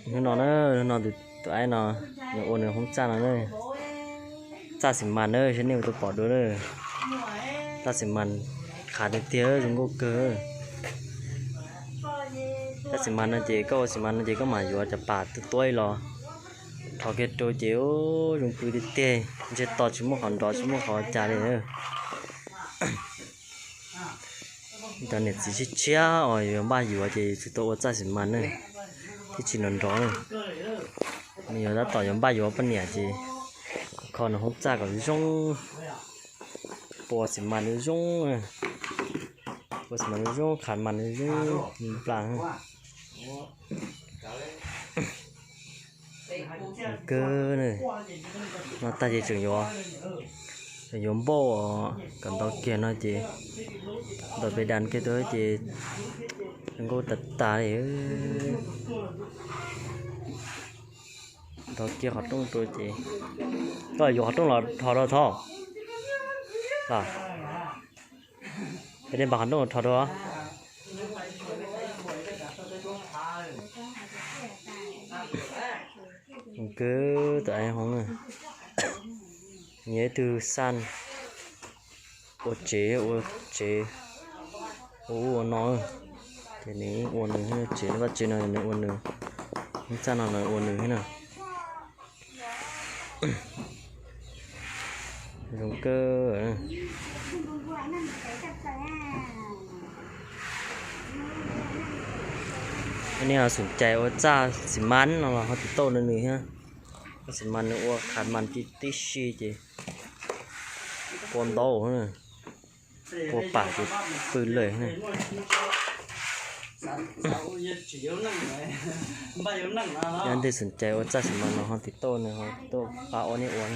Hnub no na, hnub no tus, tus aib no nws ua nws hoob txaj no na. Txaj xis mas na, saib nej ua tau pom dua na. Txaj xis mas qhav tiag tiag, zoo nkauj kawg. Txaj xis mas no ces koj ua xis mas no ces koj mam yuav cov pas tuab tuab los rho kiag rau ces zoo pw tiag tiag, ntshe tos tsis muaj qhov nrov tsis muaj qhov cas li. Cov niam txiv tshiab tshiab uas yuav npaj yuav ces tsis tau ua txaj xis mas na, thiaj tsis nrov nrov na. Nws yuav tab tom yuav npaj yuav poj niam ces kho nws hoob txaj kom zoo, pua xis mas zoo zoo, pua xis mas zoo zoo, qhav mas zoo zoo nplas. Kawg, no tag ces tseem yuav, tseem yuav npauj kom ntau kiag no ces ntawm pes das kiag rau ces nkauj tag tag li. Ntau kiag qhov rooj rau ces, koj yuav qhov rooj los rho rau thov. Ces nej npaj qhov rooj rho rau. Kawg, tus aib hoob, nws yog ib tug xaj ua tsev, ua tsev, ua ub ua no, ces nws ua nws tsev, vaj tsev no nws ua nws, hoob txaj no nws ua nws thiab na. Zoo kawg. Nej ho xom cai ua txaj xis mas no los ho tiv tauj nws thiab. Xis mas nws ua qhav mas tib si ces pua ntau, pua pam ces pw lawm. Yog nej xom cai ua txaj xis mas no ho tiv tauj nws, ho tuaj pab ua nej ua.